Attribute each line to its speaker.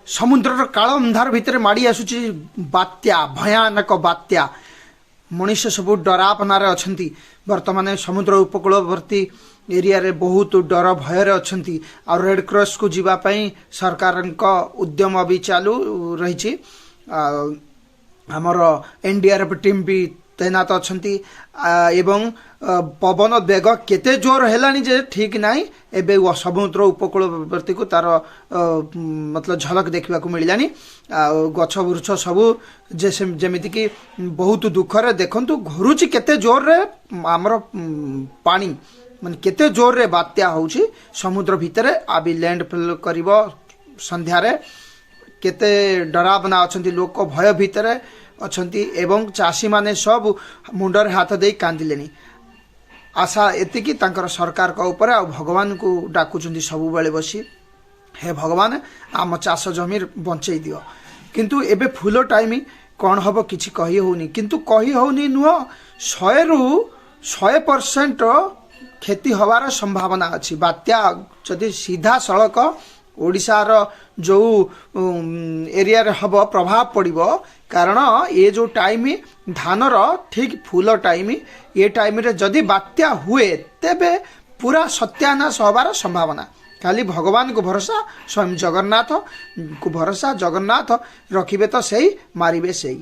Speaker 1: ସମୁଦ୍ରର କାଳ ଅନ୍ଧାର ଭିତରେ ମାଡ଼ି ଆସୁଛି ବାତ୍ୟା, ଭୟାନକ ବାତ୍ୟା। ମଣିଷ ସବୁ ଡରାପନାରେ ଅଛନ୍ତି। ବର୍ତ୍ତମାନ ସମୁଦ୍ର ଉପକୂଳବର୍ତ୍ତୀ ଏରିଆରେ ବହୁତ ଡର ଭୟରେ ଅଛନ୍ତି। ଆଉ ରେଡ୍ କ୍ରସ୍କୁ ଯିବା ପାଇଁ ସରକାରଙ୍କ ଉଦ୍ୟମ ବି ଚାଲୁ ରହିଛି। ଆଉ ଆମର ଏନ୍ଡିଆର୍ଏଫ୍ ଟିମ୍ ବି ତୈନାତ ଅଛନ୍ତି। ଏବଂ ପବନ ବେଗ କେତେ ଜୋର ହେଲାଣି ଯେ ଠିକ୍ ନାହିଁ। ଏବେ ସମୁଦ୍ର ଉପକୂଳବର୍ତ୍ତୀକୁ ତାର ମତଲବ ଝଲକ ଦେଖିବାକୁ ମିଳିଲାଣି। ଆଉ ଗଛ ବୃଛ ସବୁ ଯେ ଯେମିତିକି ବହୁତ ଦୁଃଖରେ ଦେଖନ୍ତୁ, ଘୁରୁଛି କେତେ ଜୋରରେ ଆମର ପାଣି, ମାନେ କେତେ ଜୋରରେ ବାତ୍ୟା ହେଉଛି ସମୁଦ୍ର ଭିତରେ। ଆବି ଲ୍ୟାଣ୍ଡ କରିବ ସନ୍ଧ୍ୟାରେ। କେତେ ଡରାବନା ଅଛନ୍ତି ଲୋକ, ଭୟ ଭିତରେ ଅଛନ୍ତି ଏବଂ ଚାଷୀମାନେ ସବୁ ମୁଣ୍ଡରେ ହାତ ଦେଇ କାନ୍ଦିଲେଣି। ଆଶା ଏତିକି ତାଙ୍କର ସରକାରଙ୍କ ଉପରେ, ଆଉ ଭଗବାନଙ୍କୁ ଡାକୁଛନ୍ତି ସବୁବେଳେ ବସି, ହେ ଭଗବାନ, ଆମ ଚାଷ ଜମି ବଞ୍ଚେଇ ଦିଅ। କିନ୍ତୁ ଏବେ ଫୁଲ ଟାଇମ୍, କ'ଣ ହବ କିଛି କହି ହେଉନି। କିନ୍ତୁ କହି ହେଉନି ନୁହଁ, 100ରୁ 100% କ୍ଷତି ହେବାର ସମ୍ଭାବନା ଅଛି। ବାତ୍ୟା ଯଦି ସିଧାସଳଖ ଓଡ଼ିଶାର ଯେଉଁ ଏରିଆରେ ହେବ, ପ୍ରଭାବ ପଡ଼ିବ। କାରଣ ଏ ଯେଉଁ ଟାଇମ୍ ଧାନର ଠିକ୍ ଫୁଲ ଟାଇମ୍, ଏ ଟାଇମ୍ରେ ଯଦି ବାତ୍ୟା ହୁଏ ତେବେ ପୁରା ସତ୍ୟାନାଶ ହେବାର ସମ୍ଭାବନା। ଖାଲି ଭଗବାନଙ୍କୁ ଭରସା, ସ୍ୱୟଂ ଜଗନ୍ନାଥଙ୍କୁ ଭରସା। ଜଗନ୍ନାଥ ରଖିବେ ତ ସେଇ, ମାରିବେ ସେଇ।